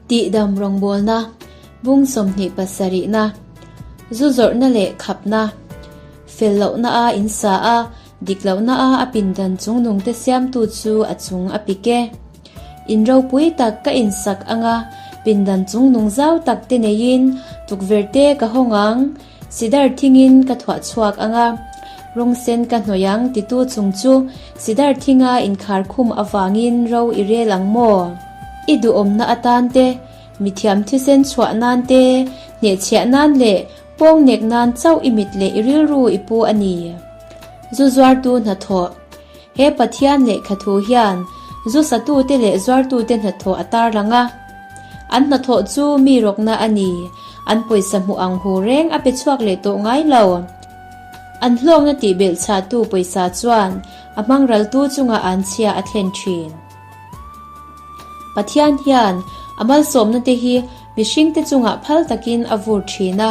Tihdam rawngbawlna, bung 27 na, zu zawrhna leh khapna, fel lohna a in sa a, dik lohna a a pindan chungnung te siamtu chu a chung a pik e. In ropui tak ka in sak anga pindan chungnung zau tak te neiin tukverh te ka hawng ang. Sidar thingin ka thuah chhuak ang a, rawng sen ka hnawih ang titu chung chu sidar thinga inkhar khum avangin ro i rel ang maw? I duhawmna atan te, mithiam thisen chhuah nan te, hnehchhiah nan leh pawng nek nan chauh i mit leh i rilru i pu a ni. Zu zuartu hnathawh He Pathian lehkhathu hian zu satute leh zuartute hnathawh a tarlang a. An hnathawh chu mi rawkna a ni. An pawisa hmuh ang hu reng a pe chhuak leh tawh ngai lo. An hlawkna tih belh chhahtu pawisa chuan a hmangraltu chungah an chhia a thlen thin. Pathian hian a malsawmna te hi mihringte chungah phal takin a vur thin a.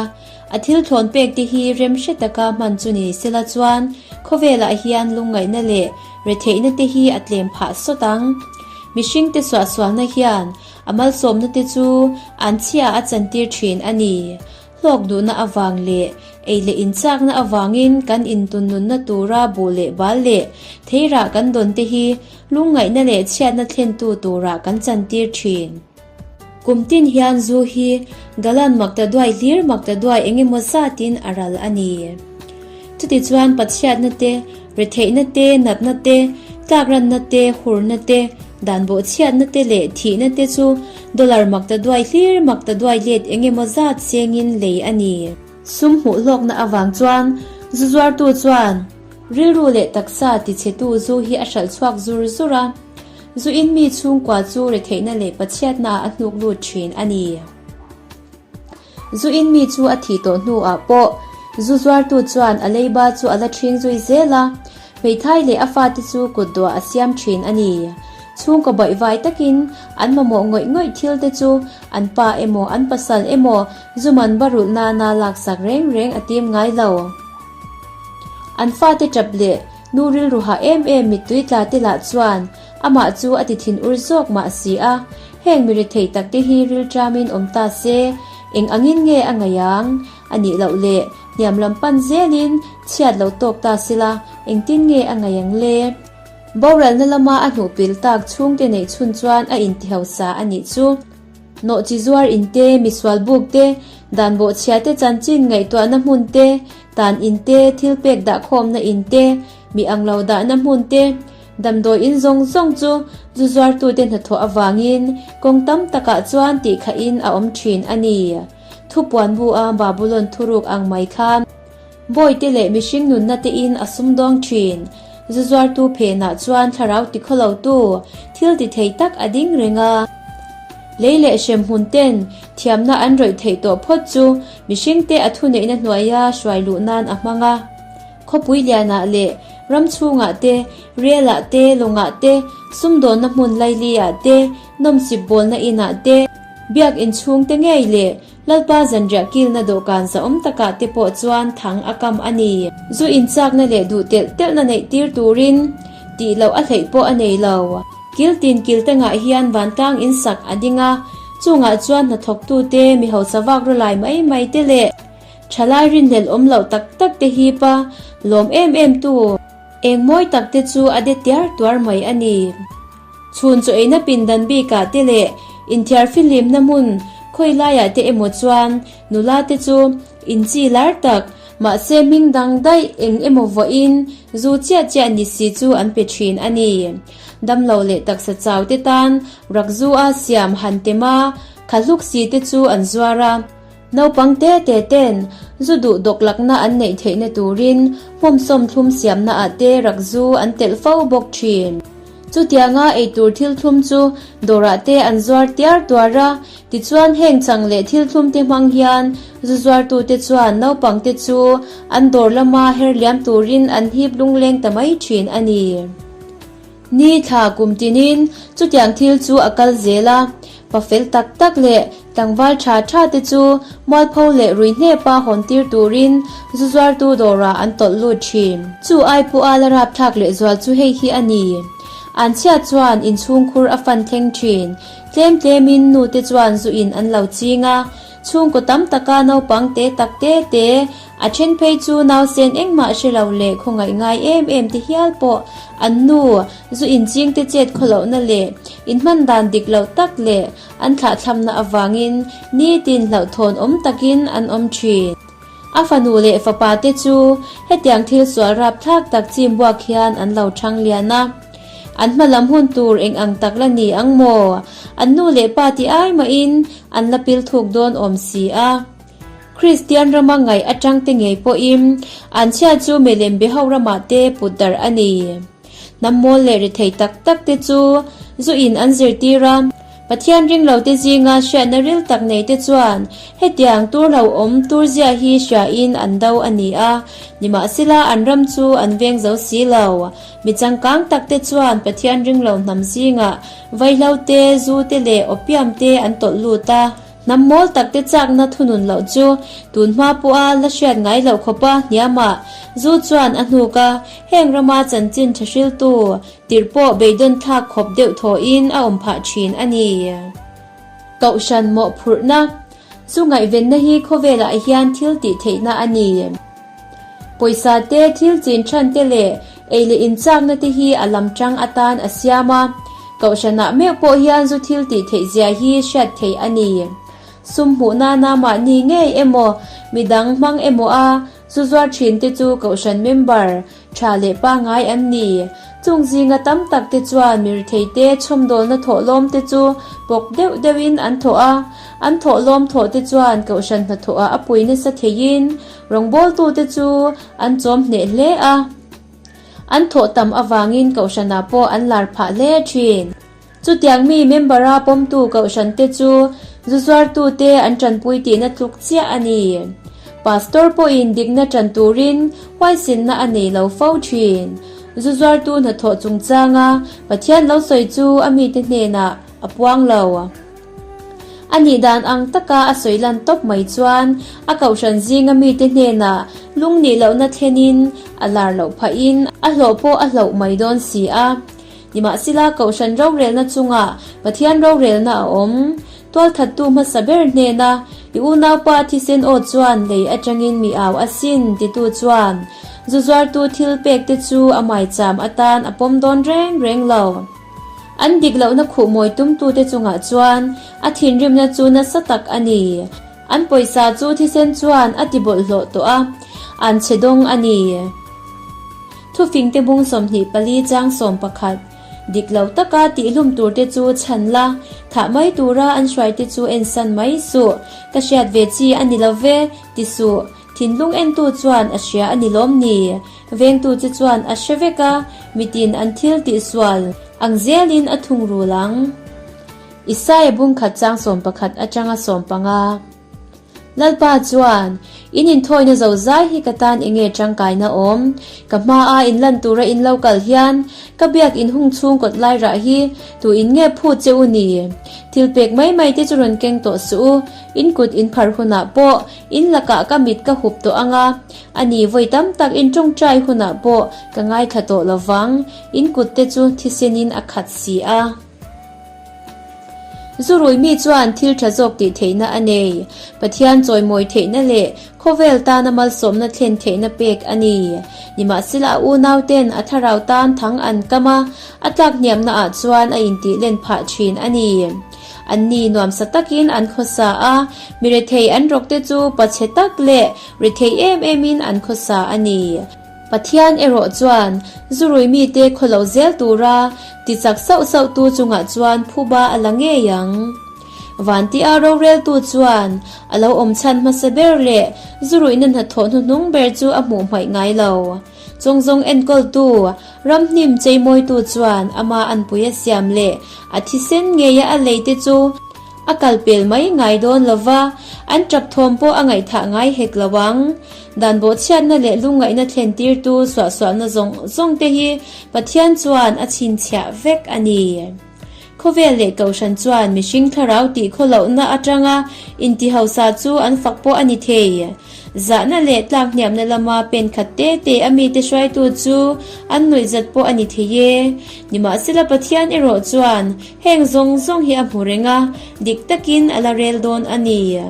A thil thlawn pek te hi rem hre taka hman chu ni sela chuan khawvelah hian lungngaihna leh retheihna te hi a tlem phah sawt ang. Mihringte suahsualna hian a malsawmna te chu an chhia a chantir thin a ni. Hlawk duhna avang leh ei leh inchakna avangin kan intunnunna tura buh leh bal leh theirah kan dawn te hi lungngaihna leh chhiatna thlentu turah kan chantir thin. Kum tin hian zu hi galan makta duai hlir makta duai eng emaw zatin a ral a ni. Chutichuan pachhiatna te, retheihna te, natna te, tlakranna te, hurna te, dan bawhchhiatna te leh thihna te chu dollar makta duai hlir makta duai let eng emaw zat sengin lei a ni. Sum hmuh hlawkna avang chuan zu zuartu chuan rilru leh taksa tichhetu zu hi a hralh chhuak zur zur a. Zu in mi chhungkua chu retheihna leh pachhiatna ah a hnuk lut thin a ni. Zu in mi chu a thih tawh hnuah pawh zu zuartu chuan a leiba chu a la ṭhing zui zel a, hmeithai leh a fate chu kut duah a siam ṭhin a ni. Chhungkaw baihvai takin an mamawh ngawih ngawih thil te chu an pa emaw an pasal emaw zu man ba rulh nana laksak reng reng a tim ngai lo. An fate ṭap leh Nu rilru hah em em mittui tla te lah chuan amah chu a ti thin ur zawk mah si a, heng mi rethei tak te hi rilṭamin awm ta se, eng angin nge a ngaih ang? A nih loh le, hniam lam pan zelin chhiat lo tawk ta sila, engtin nge a ngaih ang le? Boralna lama a hnuh pil tak chhungte neih chhun chuan a intihausa a nih chu. Nawhchi zuar in te, misual buk te, dan bawhchhia te chanchin ngaihtuahna hmun te, tan in te, thil pek dahkhawmna in te, mi ang lo dahna hmun te, damdawi in zawng zawng chu zu zuartute hnathawh avangin kawng tam takah chuan tihkhahin a awm thin a ni. Thupuan bu a Babulon thuruk ang mai khan Bawite leh mihring nunna te in a sumdawng thin. Zu zuartu phenah chuan thlarau tikhawlotu thil ti thei tak a ding reng a. Lei leh hremhmun ten thiamna an rawih theih tawh phawt chu mihring te a thuneihna hnuaia hruai luh nan a hmang a. Khawpui lianah leh ram chhungah te, rialah te, lawngah te, sumdawnna hmun laili ah te, nawmsip bawlna inah te, biak inchhung te ngei leh Lalpa zanriah kilna dawhkan zahawm takah te pawh chuan thang a kam a ni. Zu inchakna leh duh telh telhna neih tir turin tih loh a hleih pawh a nei lo. Kil tin kil tengah hian vantlang in sak a ding a, chungah chuan hnathawktute, mi hausa vak rawlai mai mai te leh thalai rinhlelh awm loh tak tak te hip a lawm em em tu eng mawi tak te chu a de tiar tuar mai a ni. Chhun chaw eina pindan bikah te leh inthiar fihlimna hmun khawi laiah te emaw chuan nula te chu inchi lar tak, mahse hming dang daih eng emaw vawiin zu chiah chiah ni si chu an pe thin a ni. Damlo leh taksa chau te tan rak zu a siam han tema khahluk si te chu an zuar a. Naupang te te ten zu duh dawk lakna an neih theihna turin hmawmsawm thlum siamna ah te rak zu an telh fo bawk thin. Chutianga eitur thil thlum chu dawrah te an zuar tiar tuar a, tichuan heng chang leh thil thlum te hmang hian zu zuartute chuan naupang te chu an dawr lama her liam turin an hip lungleng ta mai thin a ni. Ni thla kum tinin chutiang thil chu a kal zel a, pa fel tak tak leh tlangval tha tha te chu mualpho leh rui hnepa hawn tir turin zu zuartu dawrah an tawlh lut thin. Chu ai pawha la rapthlak lehzual chu hei hi a ni. An chhiat chuan inchhungkhur a fan thleng thin. Tlem tlemin nu te chuan zu in an lo ching a, chhungkaw tam taka naupang te tak te te, a then phei chu nausen engmah hre lo leh khawngaih ngai em em te hial pawh an nu zu in ching te chet khawlohna leh inhman dan dik loh tak leh an thlahthlamna avangin nitin hlauhthawn awm takin an awm thin. A fanu leh fapa te chu hetiang thil sual rapthlak tak chim buak hian an lo thang lian a. An hma lam hun tur eng ang tak la ni ang maw? An nu leh pa ti ai mahin an la pil thuk dawn awm si a. Kristian rama ngaih atang te ngei pawhin an chhia chu milem be ho ramah te put darh a ni. Hnam mawl leh rethei tak tak te chu zu in an zirtir a. Pathian ring lo te zinga hriatna ril tak nei te chuan hetiang tur hlauhawm tur zia hi hriain an do a ni a, nimahsela an ram chu an veng zo si lo. Mi changkang tak te chuan Pathian ring lo hnam zingah vaihlo te, zu te leh opium te an tawlh lut a. Hnam mawl tak te chakna thunun loh chu tun hma pawha la hriat ngai loh khawpa hniamah zu chuan a hnuk a, heng rama chanchin tha hriltu Tirh pawh beidawn thlak khawp deuh thawhin a awm phah thin a ni. Kohhran mawhphurhna chu ngaihvenna hi khawvelah hian thil tih theihna a ni. Pawisa te, thil chin than te leh ei leh inchakna te hi a lam tang atan a siam a. Kohhranah meuh pawh hian zu thil tih theih zia hi hriat theih a ni. Sum hmuh nana mahni ngei emaw, midang hmang emaw a zu zuar thin te chu kohhran member Tha leh pangngai an ni. Chung zinga tam tak te chuan mirthei te chhawmdawlna thawhlawm te chu pawk deuh deuhin an thawh a, an thawhlawm thawh te chuan kohhran hnathawhah a pui nasa theiin rawngbawltu te chu an chawm hneh hle a. An thawh tam avangin kohhranah pawh an lar phah hle thin. Chutiang mi member-a pawmtu kohhrante chu zu zuartute an tanpui tihna tluk chiah a ni. Pastor pawhin dikna tan turin huaisinna a nei lo fo thin. Zu zuartu hnathawh chungchanga Pathian lo sawi chu a mite hnenah a puang lo. A nih dan ang taka a sawi lan tawp mai chuan a kohhran zinga mite hnenah lungnih lohna thlenin a lar loh phahin a hlawh pawh a hloh mai dawn si a. Nimahsela, Kohhran rorelna chungah Pathian rorelna a awm. Tualthattu hmasa ber hnena i unaupa thisen aw chuan lei atangin mi au asin titu chuan zu zuartu thil pek te chu a maicham atan a pawm dawn reng reng lo. An dik lohna khuh mawi tumtute chungah chuan a thinrimna chu nasa tak a ni. An pawisa chu thisen chuan a ti bawlhhlawh tawh a, an chhe dawng a ni. Thufingte bung 24 chang 11, Dik lo taka tihhlum turte chu chhan la, thah mai tura an hruaite chu ensan mai suh, ka hriat ve chi a ni lo ve, ti suh, thinlung entu chuan a hria a ni lawm ni? Vengtu che chuan a hre vek a, mitin an thil tihsual ang zelin a thungrul ang. Isaia bung khat chang 11 atanga 15. Lalpa chuan, In inthawina zo zai hi ka tan enge tangkaina awm? Ka hmaa in lan tura in lo kal hian ka biak in hung chhung kawt lai rah hi tu in nge phut che u ni? Thil pek mai mai te chu rawn keng tawh suh u, in kut in phar hunah pawh in lakah ka mit ka hup tawh ang a, a ni vawi tam tak in tawngtai hunah pawh ka ngaithla tawh lo vang, in kut te chu thisenin a khat si a. Zurui mi chuan thil tha zawk tih theihna a nei. Pathian chawimawi theihna leh khawvel tana malsawmna thlen theihna pek a ni. Nimahsela a unauten a thlarau tan thang an kam a, a tlak hniamna ah chuan a intih len phah thin a ni. Anni nuamsa takin an khawsa a, mi rethei an rawkte chu pachhe tak leh rethei em emin an khawsa a ni. Pathian erawh chuan zurui mite khawlo zel tura tichak sauh sauhtu chungah chuan phuba a la ngei ang. Vantia roreltu chuan a lo awm chhan hmasa ber leh zuruihna hnathawh hnuhnung ber chu a hmuh hmaih ngai lo. Chawngzawng enkawltu, ramhnim cheimawitu chuan ama anpui a siam leh a thisen ngeia a leite chu A kal pel mai ngai dawn lo va, an tap thawm pawh a ngaihthah ngai hek lo ang. Dan bawhchhiatna leh lungngaihna thlen tirtu suahsuahna zawng zawng te hi Pathian chuan a chhinchhiah vek a ni. Khawvel leh Kohhran chuan mihring thlarau tih khawlohna atanga intihausa chu an fak pawh a ni thei. Zahna leh tlakhniamna lama pen khat te te a mite hruaitu chu an nuihzat pawh a ni thei e. Nimahsela Pathian erawh chuan heng zawng zawng hi a hmu reng a, dik takin a la rel dawn a ni.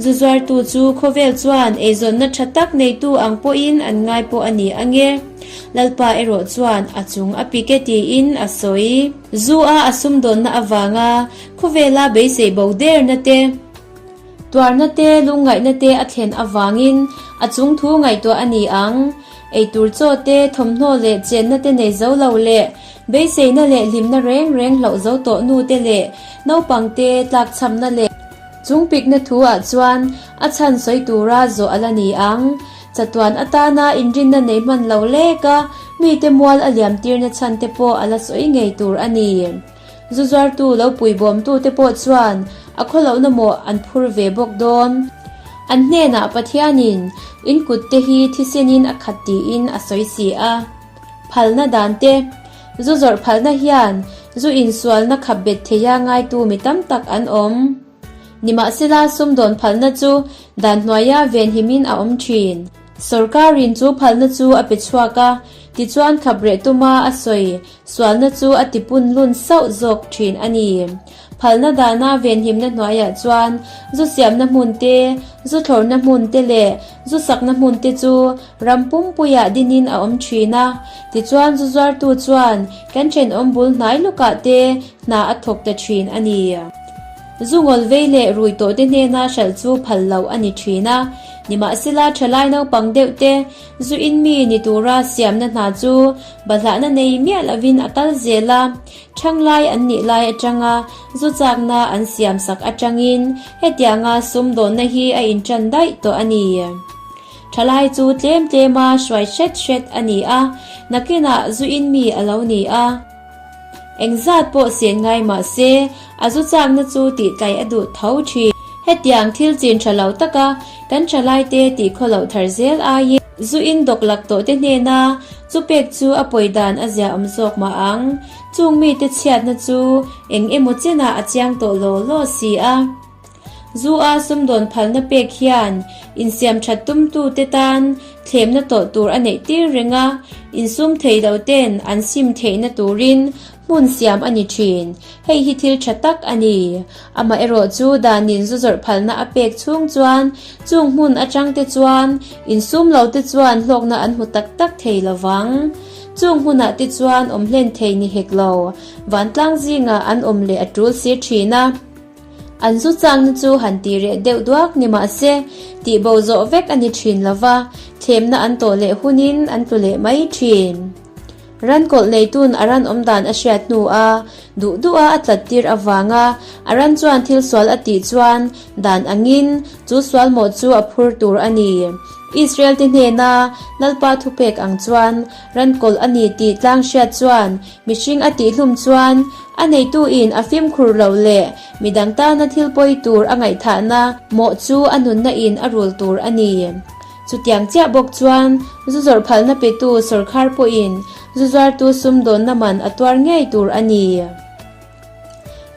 Zu zuartu chu khawvel chuan eizawnna tha tak neitu ang pawhin an ngai pawh a ni ange. Lalpa erawh chuan a chung a pik e tiin a sawi. Zu a a sumdawnna avanga khawvela beisei bo derna te, tuarna te, lungngaihna te a thlen avangin a chung thu ngaihtuah a ni ang. Eitur chaw te, thawmhnaw leh chenna te nei zo lo leh beiseina leh hlimna reng reng hlauh zo tawh nu te leh naupang te tlakchhamna leh Chung pikna thu ah chuan a chhan sawi tura zawh a la ni ang. Chatuan atana inrinna nei hman lo lek a, mite mual a liam tirna chhan te pawh a la sawi ngei tur a ni. Zu zuartu lo puibawmtu te pawh chuan a khawlohna mawh an phur ve bawk dawn. An hnenah Pathianin in kut te hi thisenin a khat tiin a sawi si a. Phalna dan te, Zu zawrh phalna hian zu insualna khap bet theia ngaitu mi tam tak an awm. Nimahsela sumdawn phalna chu dan hnuaia venhimin a awm thin. Sorkarin chu phalna chu a pe chhuak a, tichuan khap reh tuma a sawi sualna chu a tipun lun sauh zawk thin a ni. Phalna dana venhimna hnuaiah chuan zu siamna hmun te, zu thlawrna hmun te leh zu sakna hmun te chu ram pumpuiah dinin a awm thin a. Tichuan zu zuartu chuan kan thenawm bul hnai lukah te hna a thawk ta thin a ni. Zu ngawl vei leh rui tawh te hnena hralh chu phal loh a ni thin a. Nimahsela thalai naupang deuh te zu in mi ni tura siamna hna chu balhlahna nei miah lovin a kal zel a. Thanglai an nih lai atanga zu chakna an siam sak atangin hetianga sumdawnna hi a intan daih tawh a ni. Thalai chu tlem tlema hruai hret hret a ni a, nakinah zu in mi a lo ni a. Engzat pawh sen ngai mah se a zu chakna chu tihtlai a duh tho thin. Hetiang thil chin tha lo taka kan thalaite tih khaw loh thar zel aiin zu in dawk lak tawh te hnena chu pek chu a pawi dan a zia awm zawk mah ang. Chung mite chhiatna chu eng emaw chenah a chiang tawh law law si a. Zu a sumdawn phalna pek hian insiam that tumtute tan thlemna tawh tur a neih tir reng a, insum thei lo ten an sim theihna turin hmun siam a ni thin. Hei hi thil tha tak a ni. Amaherawh chu danin zu zawrh phalna a pek chhung chuan chung hmun atangte chuan insum lo te chuan hlawkna an hmu tak tak thei lo vang. Chung hmunah te chuan awm hlen thei ni hek lo, vantlang zingah an awm leh a tul si thin a. An zu changna chu han tih reh deuh duak ni mah se, tihbo zawh vek a ni thin lo va, thlemna an tawh leh hunin an tlu leh mai thin. Rankawlh neitun a ran awm dan a hriat hnu a, duh duh a a tlat tir avanga a ran chuan thil sual a tih chuan dan angin chu sual mawh chu a phur tur a ni. Israel te hnena Lalpa thupek ang chuan rankawlh a ni tih tlang hriat chuan mihring a tihhlum chuan a neitu in a fimkhur lo leh midang tana thil pawi tur a ngaihthahna mawh chu a nunna in a rul tur a ni. Chutiang chiah bawk chuan zu zawrh phalna petu sawrkhar pawhin zu zuartu sumdawnna man a tuar ngei tur a ni.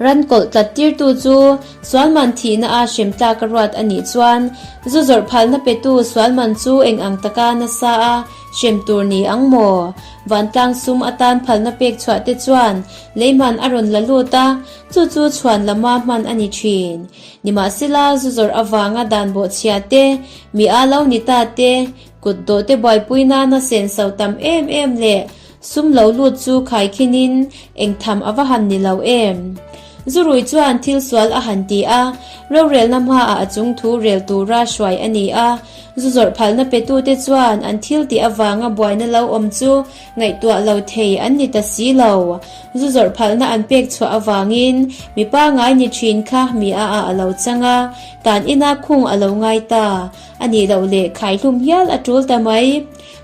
Ran kawlh tlat tirtu chu sualman thihna a hrem tlak a ruat a nih chuan zu zawrh phalna petu sualman chu eng ang taka nasa a hrem tur ni ang maw? Vantlang sum atan phalna pek chhuah te chuan leiman a rawn la lut a, chu chu chhuan lama hman a ni thin. Nimahsela zu zawrh avanga dan bawhchhia te, Mi a lo ni ta te, kut dawh te buaipui nana senso tam em em leh sum lo lut chu khaikhinin eng tham a va han ni lo em. Zurui chuan thil sual a han ti a, rorelna hmaah a chung thu rel tura hruai a ni a. Zu zawrh phalna petute chuan an thil tih avanga buaina lo awm chu ngaihtuah lo thei an ni ta si lo. Zu zawrh phalna an pek chhuah avangin mi pangai ni thin kha mi a ah a lo chang a, Tan ina khung a lo ngai ta a nih loh leh khaihlum hial a tul ta mai.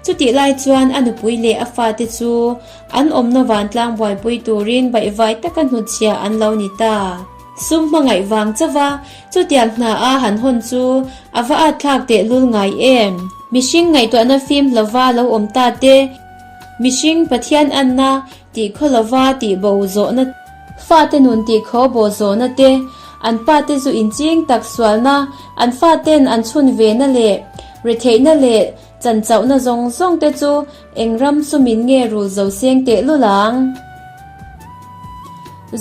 Chutih lai chuan a nupui leh a fate chu an awmna vantlang buaipui turin baihvai taka hnutchhiah an lo ni ta. Sum hmangaih vang chauh a, chutiang hna a han hawn chu a va at thlak tehlul ngai em? Mihring ngaihtuahna fim hlova lo awm ta te, mihring Pathian anna tih khaw lova tih bo zawhna, Fate nun tih khaw bo zawhna te, an pate zu inching tak sualna, an faten an chhun ve na leh. Retheihna leh chanchauhna zawng zawng te chu eng ram sumin nge rul zo seng teh lul ang?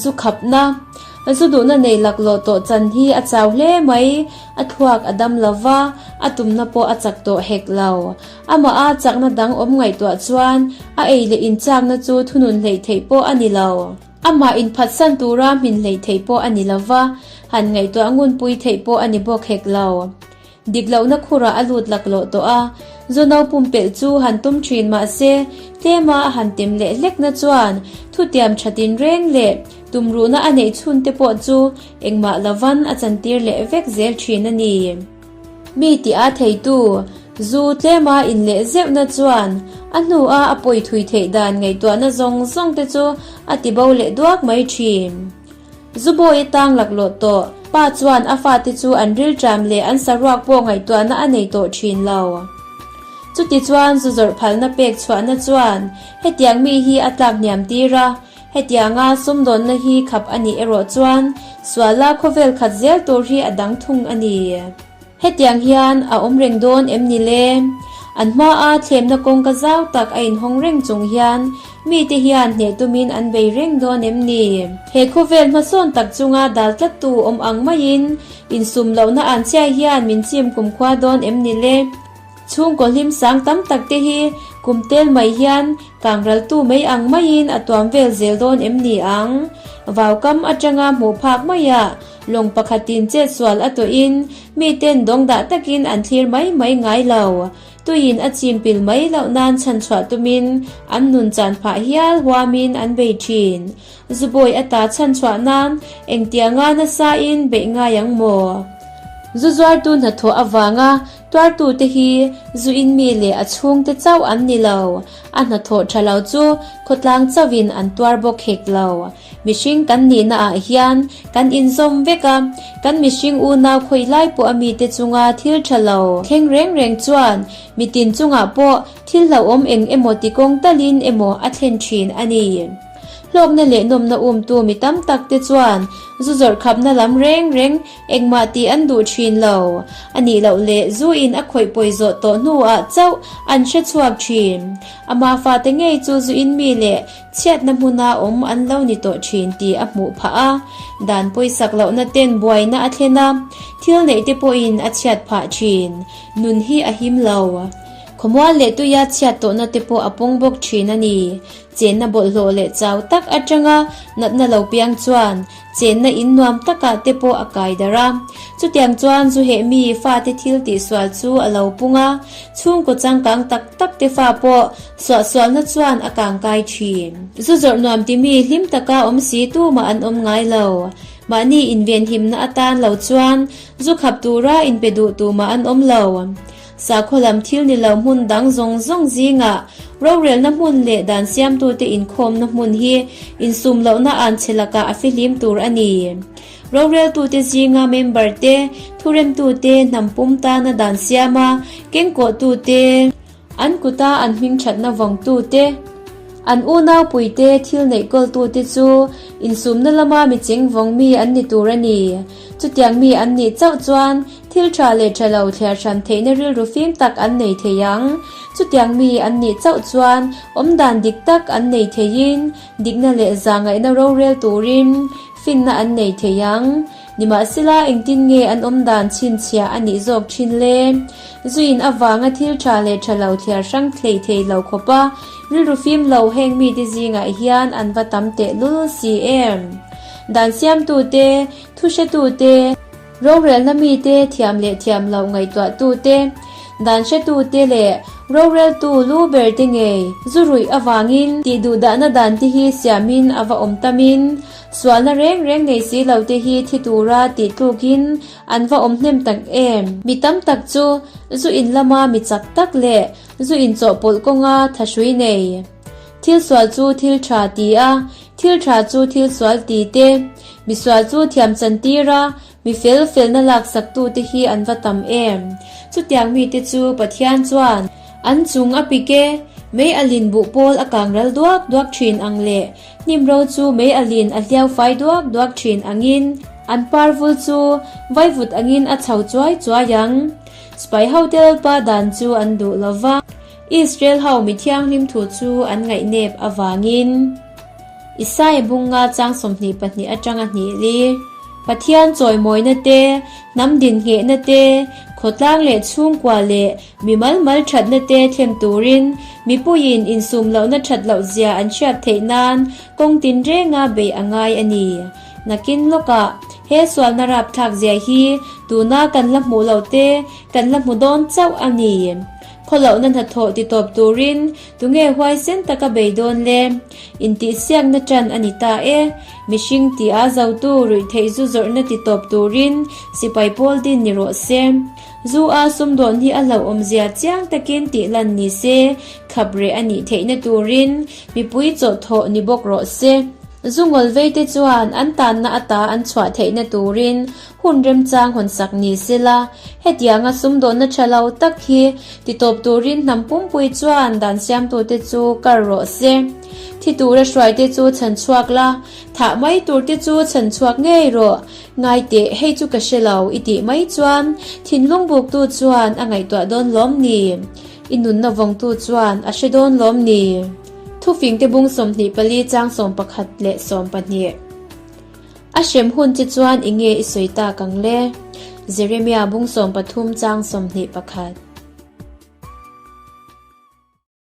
Zu khapna, Zu duhna nei laklawh tawh chan hi a chau hle mai, a thluak a dam lo va, a tumna pawh a chak tawh hek lo. Amah a chakna dang awm ngaihtuah chuan a ei leh inchakna chu thunun hleih theih pawh a ni lo. Amah inphatsan tura hmin hleih theih pawh a ni lo va, han ngaihtuah ngunpui theih pawh a ni bawk hek lo. Dik lohna khurah a lut laklawh tawh a, zu no pumpelh chu han tum thin mah se, tlema a han tem leh hlekna chuan thutiam tha tinreng leh tumruhna a neih chhun te pawh chu engmah lovan a chantir leh vek zel thin a ni. Mi tih a theitu, zu tlema in leh zeuhna chuan a hnua a pawi thui theih dan ngaihtuahna zawng zawng te chu a tibo leh duak mai thin. Zubawi atang laklawh tawh. Pa chuan a fate chu an rilṭam leh an saruak pawh ngaihtuahna a nei tawh ṭhin lo. Chutichuan zu zawrh phalna pek chhuahna chuan hetiang mi hi a tlak hniam tir a, hetianga sumdawnna hi khap a nih erawh chuan suala khawvel khat zel tur hi a dang thung a ni. Hetiang hian a awm reng dawn em ni le? An hmaa thlemna kawngka zau tak a inhawng reng chung hian mite hian hneh tumin an bei reng dawn em ni? He khawvel hmasawn tak chunga dal tlattu awm ang maiin insum lohna an chhia hian min chim kumkhua dawn em ni le? Chhungkaw hlim sang tam tak te hi kum tel mai hian kangraltu mai ang maiin a tuam vel zel dawn em ni ang? Vaukam atanga hmuh phak maiah Lawng pakhatin chetsual a tawhin miten dawngdah takin an thlir mai mai ngai lo. Tuiin a chim pil mai loh nan chhanchhuah tumin an nun chan phah hial huamin an bei thin. Zubawi ata chhanchhuah nan engtianga nasain beih ngai ang maw? Zu zuartu hnathawh avanga tuartute hi zu in mi leh a chhungte chauh an ni lo. A hnathawh tha lo chu khawtlang chauhin an tuar bawk hek lo. Mihring kan nihna ah hian kan inzawm vek a, kan mihring unau khawi lai pawh a mite chunga thil tha lo thleng reng reng chuan mitin chungah pawh thil hlauhawm eng emaw ti kawng talin emaw a thlen thin a ni. Hlawkna leh nawmna umtu mi tam tak te chuan zu zawrh khapna lam reng reng engmah tih an duh thin lo. A nih loh leh zu in a khawih pawi zawh tawh hnuah chauh an hre chhuak thin. Ama fate ngei chu zu in mi leh Chhiatna hmuna awm an lo ni tawh thin tih a hmuh phah a, dan pawisak lohna ten buaina a thlen a, thil neih te pawhin a chhiat phah thin. Nun hi a him lo. Khawmual leh tuia chhiat tawhna te pawh a pawng bawk thin a ni. Chenna bawlhhlawh leh chau tak atanga natna lo piang chuan Chenna in nuam takah te pawh a kai darh a. Chutiang chuan zu heh mi fate thil tihsual chu a lo pung a, chhungkaw changkang tak tak te fa pawh suahsualna chuan a kangkai thin. Zu zawrh nuam timi hlim taka awm si tumah an awm ngai lo. Mahni invenhimna atan lo chuan zu khap tura inpe duh tumah an awm lo. Sakhaw lam thil ni lo hmun dang zawng zawng zingah rorelna hmun leh dan siamtute inkhawmna hmun hi insum lohna an che lakah a fihlim tur a ni. Roreltute zinga member te, thuremtute, hnam pum tana dan siama kengkawhtute, an kuta an hmingthatna vawngtute, an unaupuite thil neih kawltute chu insumna lama mi chengvawng mi an ni tur a ni. Chutiang mi an nih chauh chuan Thil tha leh tha lo thliar hran theihna rilru fim tak an nei thei ang. Chutiang mi an nih chauh chuan awmdan dik tak an nei theiin, dikna leh zahngaihna rorel turin finna an nei thei ang. Nimahsela engtin nge an awmdan chhinchhiah a nih zawk thin le? Zuin avanga thil tha leh tha lo thliar hrang thlei thei lo khawpa rilru fim lo heng mite zingah hian an va tam tehlul si em? Dan siamtute, thuhretute, Rorelna mite thiam leh thiam loh ngaihtuahtute, dan hretute leh roreltu lu berte ngei zu ruih avangin tih duhdahna dan te hi siamin a va awm tamin, sualna reng reng nei si lo te hi thi tura tih tlukin an va awm hnem tak em? Mi tam tak chu zu in lama mi chak tak leh zu inchawhpawlh kawnga thahrui nei. Thil sual chu thil tha ti a, thil tha chu thil sual ti te, mi sual chu thiam chan tir a, mi fel felna laksak tu te hi an va tam em. Chutiang mite chu Pathian chuan an chung a pik e, mei a lin buh pawl a kang ral duak duak thin ang leh hnim ro chu mei a lin a hliau fai duak duak thin angin an par vul chu vaivut angin a chho chuai chuai ang. Sipai hote Lalpa dan chu an duh lo va, Israel ho mi thianghlim thu chu an ngaihnep avangin. Isaia bunga chang 22 atanga hnih li, Pathian chawimawina te, hnam dinhnghehna te, khawtlang leh chhungkua leh mi mal mal thatna te thlen turin mipuiin insum lohna that loh zia an hriat theih nan kawng tinrenga beih a ngai a ni. Nakin lawkah he sualna rapthlak zia hi tuna kan la hmuh loh te kan la hmu dawn chauh a ni. Khawlohna hnathawh titawp turin tunge huaisen taka bei dawn le? Intihsiakna ṭan a ni ta e. Mihring tia zotu ruihtheih zu zawrhna titawp turin sipai pawl din ni rawh se. Zu a sumdawn hi a hlauhawmzia chiang takin tih lan ni se, khap reh a nih theihna turin mipui chawhthawh ni bawk rawh se. Zu ngawlvei te chuan an tanna ata an chhuah theihna turin Hun remchang hawnsak ni sela, hetianga sumdawnna tha lo tak hi titawp turin hnam pumpui chuan dan siamtute chu kar rawh se. Thi tura hruaite chu chhan chhuak la, thah mai turte chu chhan chhuak ngei rawh. Ngai teh, hei chu ka hre lo i tih mai chuan thinlung buktu chuan a ngaihtuah dawn lawm ni? I nunna vawngtu chuan a hre dawn lawm ni? Thufingte bung 24 chang 11 leh 12. A hrem hun che chuan i nge i sawi tak ang le? Jeremia bung 13 chang 21.